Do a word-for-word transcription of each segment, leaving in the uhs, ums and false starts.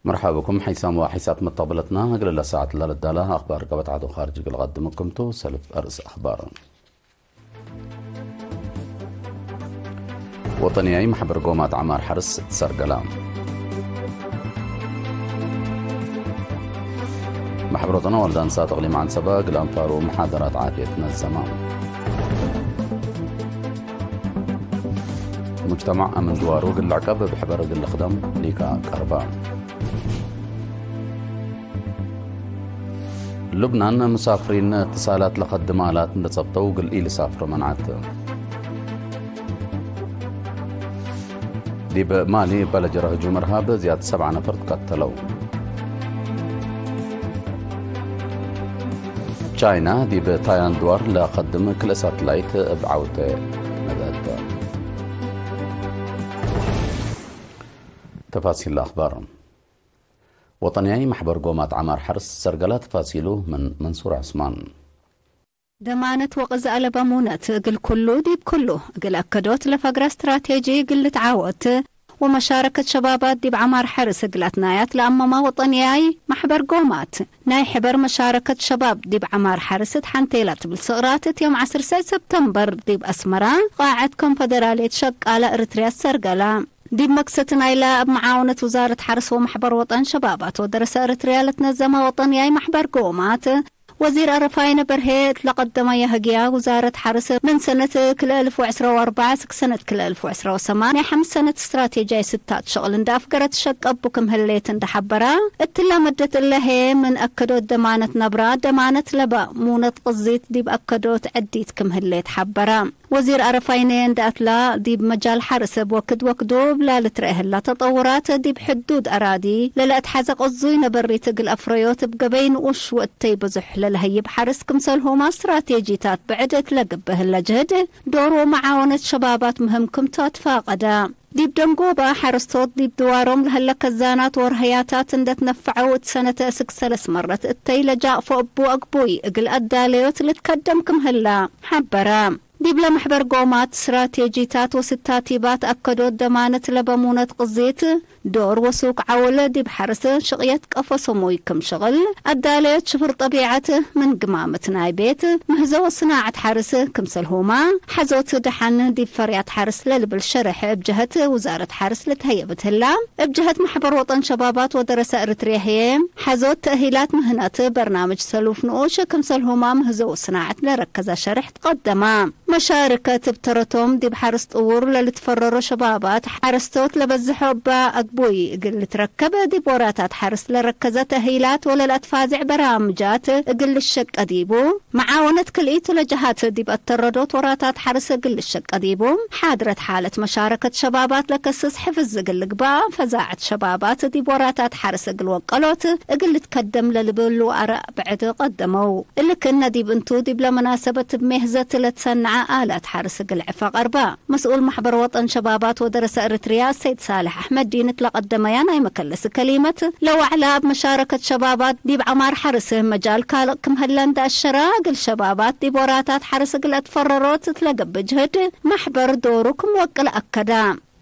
መርሐባ ብኩም ሐይሳም ወሐይሳት መተቅብለትና፣ እግለ ለሳዐት ለልዳለ አኽባር ገበት ዐዱ ኻርጅ እግል ቀድምኩም ቱ። ሰልፍ አርእስ አኽባር። ወጠንያይ መሕበር ጎማት ዐማር ሐርስ እት ሰርገላ። መሕበር ወጠን አዋልድ አንሳት እቅሊም ዐንሰበ እግል አንፋሩ መሓደራት ዓፍየት ነዘመ። ሙጅተማዕ አምን ድዋሩ እግል ልዕቀብ እብ ሕበር እግል ልክደም ሊካ ቀርበ። ሉብናን፣ ሙሳፍሪን እትሳላት ለከድም አላት እንደ ጸብጠው እግል ኢልሳፍሮ መንዐት። ዲብ ማሊ እበ ለጀረ ህጁም እርሃብ ዝያድ ሰብዓ ነፈር ትቀተለው። ቻይና ዲብ ታይላንድ ድዋር ለከድም ክልኤ ሳትላይት እብ ዐውቴ ነድአት። ተፋሲል አኽባር። ወጠንያይ መሕበር ጎማት ዐማር ሐርስ ሰርገላ። ተፋሲሉ ምን መንሱር ዑስማን። ደማነት ወቅዝ አለበ ሙነት እግል ኩሉ ዲብ ኩሉ እግል አከዶት ለፈግረ ስትራቴጂ እግል ልትዓወት ወመሻረከት ሸባባት ዲብ ዐማር ሐርስ እግል አትናያት ለአመማ ወጠንያይ መሕበር ጎማት ናይ ሕበር መሻረከት ሸባብ ዲብ ዐማር ሐርስ እት ሐንቴላ ትብል ስቅራት እት ዮም ዐስር ሰብተምበር ዲብ አስመራ ቃዐት ኮንፈደራልየት ሸቃለ እርትርያ ሰርገላ። ዲብ መክሰት ናይላ እብ መዓውነት ውዛረት ሐርስ ወመሕበር ወጠን ሸባባት ወደረሰ እርትርያ ለትነዘመ ወጠንያይ መሕበር ጎማት፣ ወዚር አረፋይነ በርሄ እት ለቀደመየ ህግያ፣ ውዛረት ሐርስ ምን ሰነት ክልኤ አልፍ ወዕስራ ወአርበዕ እስክ ሰነት ክልኤ አልፍ ወዕስራ ወሰማን ናይ ሐምስ ሰነት ስትራቴጂያይ ስታት ሸቅል እንደ አፍገረት ሸቀቡ ክም ህሌት እንደ ሐበራ፣ እትለ መደት እለ ህዬ ምን አከዶት ደማነት ነብራ፣ ደማነት ለበ ሙነት ቅዚት ዲብ አከዶት ዐዲት ክም ህሌት ሐበራ። ወዚር አረፋይነ እንደ አትላ፣ ዲብ መጃል ሐርስ እብ ወክድ ወክዱ እብላ ልትረኤ ህላ ተጠውራት፣ ዲብ ሕዱድ አራዲ ለለአትሐዘ ቅዙይ ነበሪት እግል አፍረዮት እብ ገበይ ንኡሽ ወእተይ ብዙሕ ለለሀይብ ሐርስ ክምሰልሁማ ስትራቴጂታት ብዕድ እት ለገብእ ህለ ጅህድ፣ ዶር ወመዓወነት ሸባባት ምህም ክምቱ አትፋቀደ። ዲብ ደንጎበ ሐረስቶት ዲብ ድዋሮም ለህለ ከዛናት ወርህያታት እንደ ትነፈዐው እት ሰነተ እስክ ሰለስ መረት እተይ ለጃቅፎ እቡ አግቡይ እግል አዳለዮት ልትከደም ክም ህላ ሐበረ። ዲብለ መሕበር ጎማት ስትራቴጂታት ወስታቲባት አከዶት ደማነት ለበሙነት ቅዜት ዶር ወሱክ ዐውል ዲብ ሐርስ ሽቅየት ቀፎ ሰሙይ ክም ሽቅል አዳለዮት ሽፍር ጠቢዐት ምን ግማምት ናይ ቤት ምህዞ ወስናዐት ሐርስ ክምሰልሁማ ሐዞት ደሐን ዲብ ፈርያት ሐርስ ለልብል ሸርሕ እብ ጀሀት ውዛረት ሐርስ ልትሀየብት ህላ። እብ ጀሀት መሕበር ወጠን ሸባባት ወደረሰ እርትርየ ህዬ ሐዞት ተእሂላት ምህነት በርናምጅ ሰሉፍ ንኡሽ ክምሰልሁማ ምህዞ ወስናዐት ለረከዘ ሸርሕ ትቀደማ። መሻርከት እብ ተረቶም ዲብ ሐርስ ጥውር ለልትፈረሮ ሸባባት ሐረስቶት ለበዝሖ እበ አግቡይ እግል ልትረከብ ዲብ ወራታት ሐርስ ለረከዘ ተእሂላት ወለለአትፋዜዕ በራምጃት እግል ልሸቀ ዲቡ። መዓወነት ክልኢቱ ለጀሃት ዲብ አተረዶት ወራታት ሐርስ እግል ልሸቀ ዲቡ። ሓድረት ሓለት መሻረከት ሸባባት ለከስስ ሕፍዝ እግል ልግባእ ፈዛዐት ሸባባት ዲብ ወራታት ሐርስ እግል ወቀሎት እግል ልትከደም ለልብሉ አረእ ብዕድ ቀደመው። እሊ ክእነ ዲብ እንቱ፣ ዲብለ መናሰበት እብ ሜህዘት ለትሰነዐ አላት ሐርስ እግል ዕፈ ቀርበ። መስኡል መሕበር ወጠን ሸባባት ወደረሰ እርትርያ ሰይድ ሳልሕ አሕመድ ዲን እት ለቀደመያ ናይ መከለስ ከሊመት፣ ለወዕለ እብ መሻረከት ሸባባት ዲብ ዐማር ሐርስ መጃል ካልቅ ክም ህለ እንደ አሸረ፣ እግል ሸባባት ዲብ ወራታት ሐርስ እግል አትፈረሮት እት ለገብእ ጅህድ፣ መሕበር ዶሩ ክም ወቅል አከደ።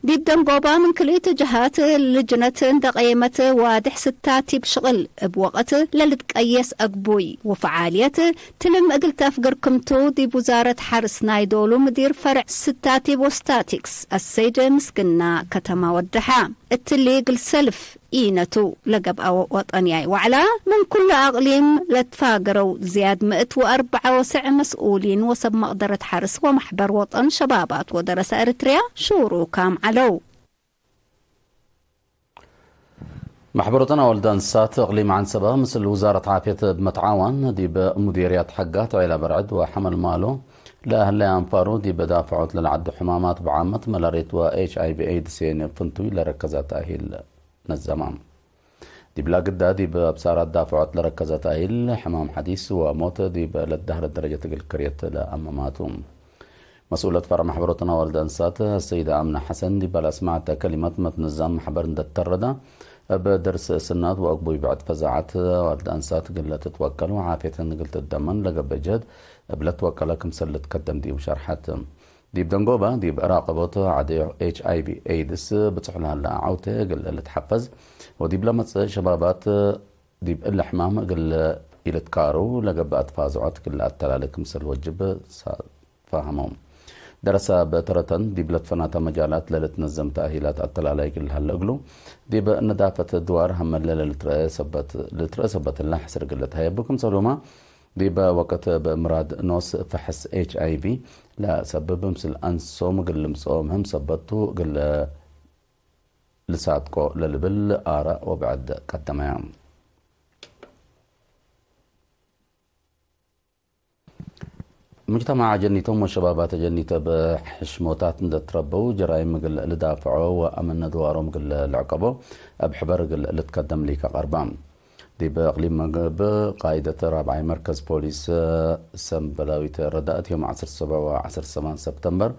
ዲብ ደንጎባ ምን ክልኢቱ ጀሃት ልጅነት እንደ ቀየመት ዋድሕ ስታቲብ ሽቅል እብ ወቅት ለልትቀየስ አግቡይ ወፈዓልየት ትልም እግል ተፍግር ክምቱ ዲብ ውዛረት ሐርስ ናይ ዶሉ ምዲር ፈርዕ ስታቲብ ወስታቲክስ አሰይድ ምስግና ከተማ ወደሐ። እትሊ እግል ሰልፍ ኢነቱ ለገብአ ወጠንያይ ወዕላ ምን ኩሉ አቅሊም ለትፋገረው ዝያድ ምእት ወአርበዐ ወሰዕ መስኡሊን ወሰብ መቅደረት ሐርስ ወመሕበር ወጠን ሸባባት ወደረሰ ኤርትርያ ሹሩካም ዐለው። መሕበር ወጠን አወልድ አንሳት እቅሊም ዐንሰበ ምስል ውዛረት ዓፍየት እብ መትዓዋን ዲብ ሙዴርያት ሐጋት ዔላ በርዕድ ወሐመልማሎ ለአህለየ አንፋሩ ዲብ ዳፍዖት ለለዐዱ ሕማማት ብዓመት መላርየት ወኤች አይ ቪ ኤድስ የኒ ፍንቱይ ለረከዘ ተእሂል ነዘመ። ዲብላ ግዳ ዲብ አብሳራት ዳፍዖት ለረከዘ ተእሂል ሕማም ሐዲስ ወሞት ዲብ ለትደህረ ደረጀት እግል ክርየት ለአመማቱ። መስኡለት ፈርዕ መሕበሮትን አዋልድ አንሳት አሰይደ አምነ ሐሰን ዲብ ለአስመዐተ ከሊመት፣ መትንዛም መሕበር እንደ ተረደ፣ እብ ደርስ እስናት ወአግቡይ ብዕድ ፈዛዐት አዋልድ አንሳት እግል ትትወከል ወዓፍየተን እግል ትደመን ለገብእ ጀህድ እብ ለትወቀለ ክምሰል ልትከደም ዲቡ ሸርሐት። ዲብ ደንጎባ ዲብ ራቀቦት ዐደዮ ኤች አይ ቪ ኤይድስ ብጽሑ ለሀለ ዐውቴ እግል ልትሐፈዝ ወዲብ ለመጽእ ሸባባት ዲብ እሊ ሕማም እግል ኢልትካሩ ለገብአ ተፋዝዖት እግል ለአተላሌ ክምሰል ወጅብ ሳ-፣ ፋህመው። ደረሰ እብ ተረተን ዲብ ለትፈናተ መጃላት ለልትነዘም ተእሂላት አተላላይ እግል ለሀለ እግሉ፣ ዲብ ነዳፈት ድዋር ሀመለ ለልትረአ ሰበት፣ ልትረአ ሰበት እለ ሕስር እግል ልትሀየቡ ክምሰሉመ፣ ዲበ ወቅት እብ ምራድ ኖስ ፈሕስ ኤች አይ ቪ ለሰብብ ምስል አንሶም እግል ልምጽኦ ምህም ሰበት ቱ እግል ልሳትቆ ለልብል አራእ ወብዕድ ቀደመ። ሙጅተማዕ አጀኒቶም ወሸባባት አጀኒት እብ ሕሽሞታት እንደ ትረበው ጀራይም እግል ልዳፍዖ ወአምን ድዋሮም እግል ልዕቀቦ እብ ሕበር እግል ልትከደም ሊከ ቀርበ። ዲብ እቅሊም መግብ ቃይደት ራብዓይ መርከዝ ፖሊስ ሰምበላዊት ረዳእት ዮም ዐስር ሰብዕ ወዐስር ሰማን ሰብተምበር፣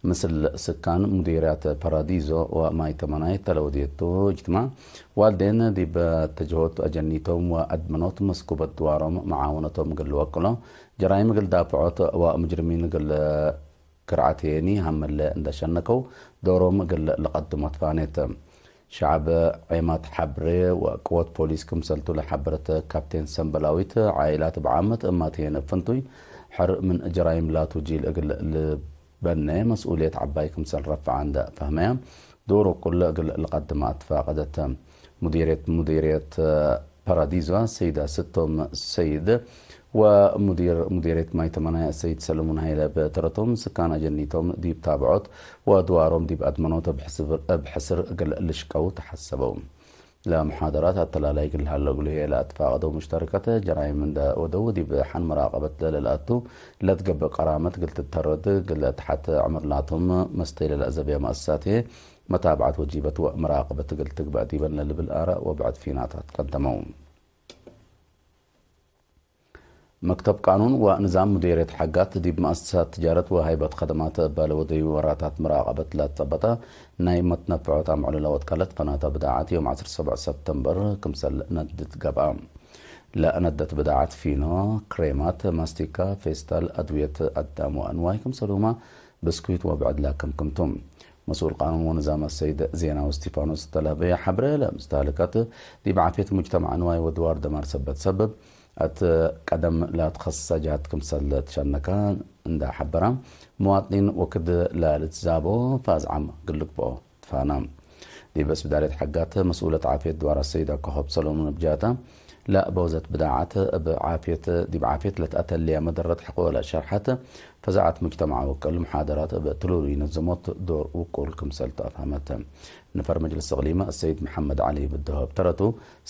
ምስል ስካን ሙዲርያት ፓራዲዞ ወማይ ተመናይ ተለወድየቱ እጅትማዕ፣ ዋልዴን ዲብ ተጅሆት አጀኒቶም ወአድመኖት መስኩበት ድዋሮም መዓውነቶም እግል ልወቅሎ፣ ጀራይም እግል ዳፍዖት ወሙጅርሚን እግል ክርዓት የኒ ሀመለ እንደ ሸነከው ዶሮም እግል ለቀድሞ ትፋኔት። ሸዐብ ዔማት ሐብሬ ወቅወት ፖሊስ ክምሰልቱ ለሐበረት ካፕቴን ሰምበላዊት፣ ዓኢላት እብ ዓመት እማትየን እብ ፍንቱይ ሐር ምን ጀራይም ላቱ ጂል እግል ልበኔ መስኡልየት ዐባይ ክምሰል ረፍዐ እንደ ፈህመየ፣ ዶሩ ኩለ እግል ልቀድመ አትፋቀደት። ሙዲርየት ሙዲርየት ፓራዲዞ ሰይድ ስቶም ሰይድ ወሙዲር ሙዲርየት ማይ ተመናይ ሰይድ ሰለሙን ሀይለ በተረቶም፣ ስካን አጀኒቶም ዲብ ታብዖት ወድዋሮም ዲብ አድመኖት እብ ሕስር እግል ልሽቀው ተሐሰበው። ለመሓደራት አተላላይ እግል ሀለ እግሉ ህዬ ለአትፋቀደው ሙሽተረከት ጀራይም እንደ ወደው ዲብ ሐን መራቀበት ለለልአቱ ለትገብእ ቀራመት እግል ትተረድ እግል ተሐት ዕምር ላቶም መስተይ ለለአዘብየ መአሰሳት ህዬ መታብዐት ወጂበት ወመራቀበት እግል ትግበእ ዲበን ለልብል አራእ ወብዕድ ፊናታት ቀደመው። መክተብ ቃኑን ወንዛም ሙዲርየት ሐጋት ዲብ መአሰሳት ትጃረት ወሀይበት ከደማት እበ ለወደዩ ወራታት መራቀበት ለትጸበጠ ናይ መትነፍዖት አምዕሉ ለወድቀለት ፈናተ ብዳዓት ዮም ዐስር ሰብዕ ሰብተምበር ክምሰል ነድት ገብአ። ለነደት ብዳዓት ፊኖ፣ ክሬማት፣ ማስቲካ፣ ፌስታል፣ አድውየት አዳም ወአንዋይ ክምሰልሁመ ብስኩት ወብዕድ ላክምክም ቱ። መስኡል ቃኑን ወንዛም አሰይድ ዜናዊ እስቲፋኖስ እተ ለህበየ ሐብሬ፣ ለምስተህልከት ዲብ ዓፍየት ሙጅተማዕ ንዋይ ወድዋር ደማር ሰበት ሰብብ፣ እት ቀደም ለአትከሰሰ ጀሀት ክምሰል ትሸነከ እንደ ሐበረ፣ መዋጥኒን ወክድ ለልትዛቦ ፋዝዓም እግል ልግብኦ ትፋነ። ዲብ እስብዳርየት ሐጋት መስኡለት ዓፍየት ድዋር አሰይድ አከሆብ ሰሎሞን እብ ጀሀተ፣ ለበውዘት ብዳዓት እብ ዓፍየት፣ ዲብ ዓፍየት ለትአተልየ መደረት ሐቆ ለሸርሐት፣ ፈዛዐት ሙጅተማዕ ወቅል መሓደራት እብ ትሉሉ ኢነዘሞት ዶር ውቁል ክምሰል ተአፍሀመት። ነፈር መጅልስ እቅሊም አሰይድ መሐመድ ዐሊ ብድሆ እብ ተረቱ፣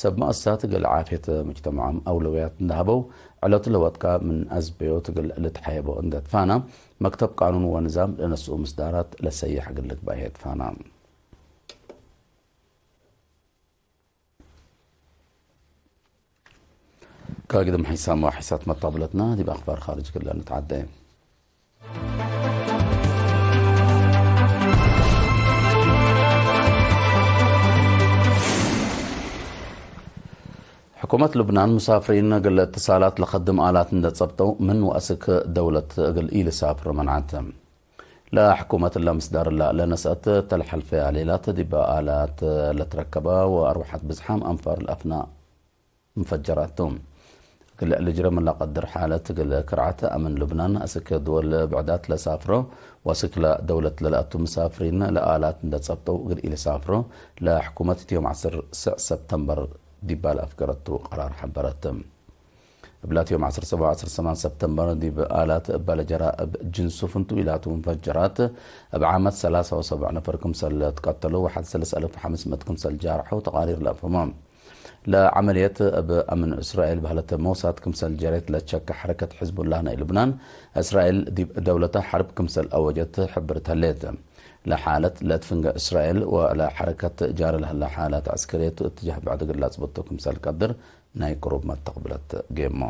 ሰብ መአሰሳት እግል ዓፍየት ሙጅተማዖም አውለውያት እንደ ሀበው፣ ዕለቱ ለወድቀ ምን አዝበዮት እግል ልትሐየቦ እንደ ትፋነ፣ መክተብ ቃኑን ወንዛም ለነስኡ ምስዳራት ለሰየሕ እግል ልግበእ ህዬ ትፋነ። ከግድም ሒሳም ወሒሳት መጣብለትና ዲብ አክባር ካርጅ ክለ ንትዓደ። ሕኩመት ሉብናን ሙሳፍሪን እግል እትሳላት ለከድም አላት እንደ ጸብጠው ምን ወአስክ ደውለት እግል ኢልሳፍር መንዐት። ለሕኩመት እለ ምስዳር እለ ለነስአት እተ ለሐልፈ ሌላት ዲብ አላት ለትረከበ ወአርወሐት ብዝሓም አንፋር ለአፍና እንፈጀራት ቱ። እግል ልጅረ ምን ለቀድር ሓለት እግል ክርዓት አምን ሉብናን አስክ ድወል ብዕዳት ለሳፍሮ ወአስክ ለደውለት ለለአቱ ምሳፍሪን ለአላት እንደ ጸብጠው እግል ኢልሳፍሮ ለሕኩመት እት ዮም ዐስር ስዕ ሰብተምበር ዲባ ለአፍገረቱ ቀራር ሐበረት። እብላት ዮም ዐስር ሰብዕ ወዐስር ሰማን ሰብተምበር ዲብ አላት እበ ለጀራ እብ ጅንሱ ፍንቱይ ላቱ እንፈጀራት እብ ዓመት ሰላሳ ወሰብዕ ነፈር ክምሰል ትቀተሉ ወሐድ ሰለስ አልፍ ወሐምስ ምእት ክምሰል ጃርሐው ተቃሪር ለአፍህሞ። ለዐመልየት እብ አምን እስራኤል በህለት ሞሳድ ክምሰል ጀሬት ለትሸከ ሐረከት ሕዝቡላህ ናይ ልብናን፣ እስራኤል ዲብ ደውለተ ሐርብ ክምሰል አወጀት ሕብርት ህሌት። ለሓለት ለትፍንገ እስራኤል ወለሐረከት ጃረ ለህለ ሓላት ዐስከርየት እትጃህ ብዕድ እግል ለአጽብጦ ክምሰል ቀድር ናይ ቅሩብ መተቅብለት ጌሞ።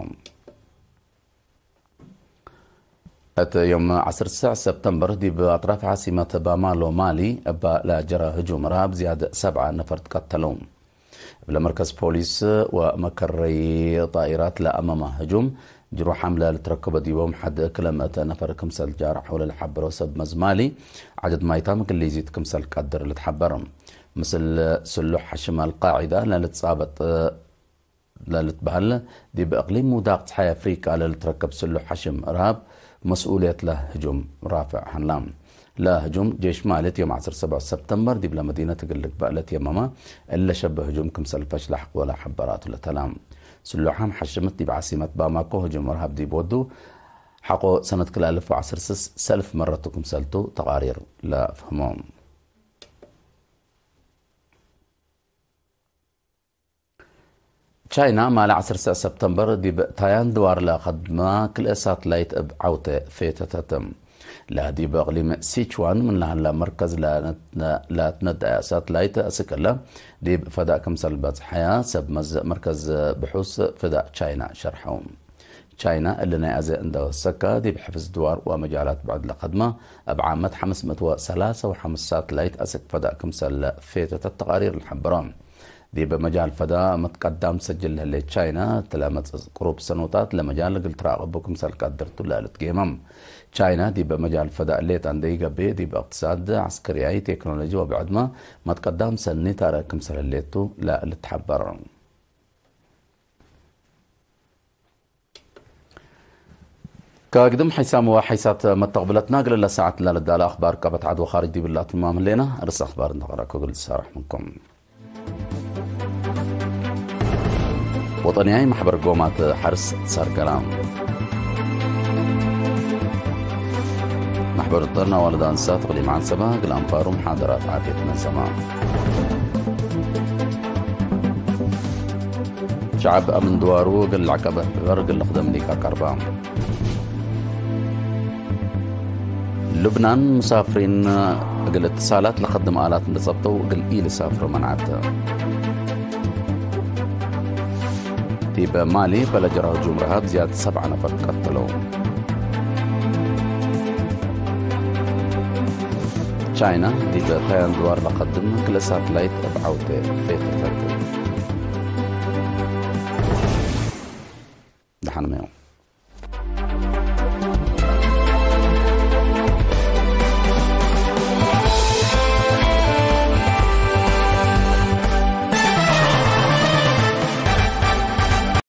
እት ዮም ዐስር ሰዕ ሰብተምበር ዲብ አጥራፍ ዓሲመት ባማሎ ማሊ እባ ለጀረ ህጁም እርሃብ ዝያድ ሰብዓ ነፈር ትቀተለው። እብለ መርከዝ ፖሊስ ወመከረይ ጣኢራት ለአመመ ህጁም ጅሩሓም ለልትረከቦ ዲቦም ሐድ ክለ ምእተ ነፈር ክምሰል ጃርሐው ለልሐበረው ሰብ መዝ ማሊ፣ ዐደድ ማይታም እግል ሊዚድ ክምሰል ቀድር ልትሐበር። ምስል ስሉሕ ሐሽም አልቃዒዳ ለልትጻበጥ ለልትበህል፣ ዲብ እቅሊም ውዳቅ ጸሓይ አፍሪቃ ለልትረከብ ስሉሕ ሐሽም እርሃብ መስኡልየት ለህጁም ራፍዕ ሀላ። ለህጁም ጄሽ ማለት ዮም ዐስር ሰብዕ ሰብተምበር ዲብለ መዲነት እግል ልግበእ ለትየመመ እለ ሸብህ ህጁም ክምሰል ፈሽለ ሐቆለ ሐበራቱ ለተላ። ስሉሓም ሐሽምት ዲብ ዓሲመት ባማኮ ህጁም እርሃብ ዲብ ወዱ ሐቆ ሰነት ክልኤ አልፍ ወዐስር ስስ ሰልፍ መረቱ ክምሰልቱ ተቃሪር ለአፍህሞ። ቻይና ማለ ዐስር ሰብተምበር ዲብ ታያን ድዋር ለከድመ ክልኤ ሳትላይት እብ ዐውቴ ፌተተት። ለዲብ እቅሊም ሲችዋን ምን ለሀላ መርከዝ ለትነደአየ ሳትላይት አስክ እለ፣ ዲብ ፈዳእ ክምሰል በጽሐያ ሰብ መዝ መርከዝ ብሑስ ፍዳእ ቻይና ሸርሐው። ቻይና እሊ ናይ አዜ እንደ ወሰከ፣ ዲብ ሕፍዝ ድዋር ወመጃላት ብዕድ ለከድመ፣ እብ ዓመት ሐምስ ምእት ወሰላሰ ወሐምስ ሳትላይት አስክ ፈዳእ ክምሰል ፌተተት ተቃሪር ለሐበሮ። ዲብ መጃል ፈዳ መትቀዳም ሰጅል ለህሌት ቻይና፣ እት ለመጽእ ቅሩብ ሰኖታት ለመጃል እግል ትራቅቡ ክምሰል ቀድርቱ ለልትጌመም። ቻይና ዲብ መጃል ፈዳ እሌት እንዴ ኢገብእ፣ ዲብ እቅትሳድ፣ ዐስከርያይ፣ ቴክኖሎጂ ወብዕድመ መትቀዳም ሰኒ ታርእ ክምሰል ህሌቱ ለልትሐበር። ከግድም ሐይሳም ወሐይሳት መተቅብለትና፣ እግል ለሰዓት ለልዳለ አኽባር ቀበት ዐድ ወኻርጅ ዲብላ ትማም ህሌና። ርእስ አኽባር እንተ ቀረእኩ እግል ትሳረሕ ምንኩም። ወጠንያይ ማሕበር ጎማት ሐርስ ሳርገላ። ማሕበር ጥርና ዋልዳ እንስሳት እቅሊም ዐንሰባ እግል አንፋሩ መሓደራት ዓፍየት ነዘማ። ሸዐብ አምን ድዋሩ እግል ለዐቀበት ሕበር እግል ልክደም ኒካ ቀርባ። ሉብናን ሙሳፍሪን እግል እትሳላት ለከድም አላት እንደ ጸብጠው እግል ኢልሳፍሩ መንዐት። ዲብ ማሊ በለጀራ ህጁም ረሃብ ዝያድ ሰብዓ ነፈር ቀተለው። ቻይና ዲብ ታያን ድዋር ለከድም ክልኤ ሳትላይት እብ ዐውቴ ፌተተት።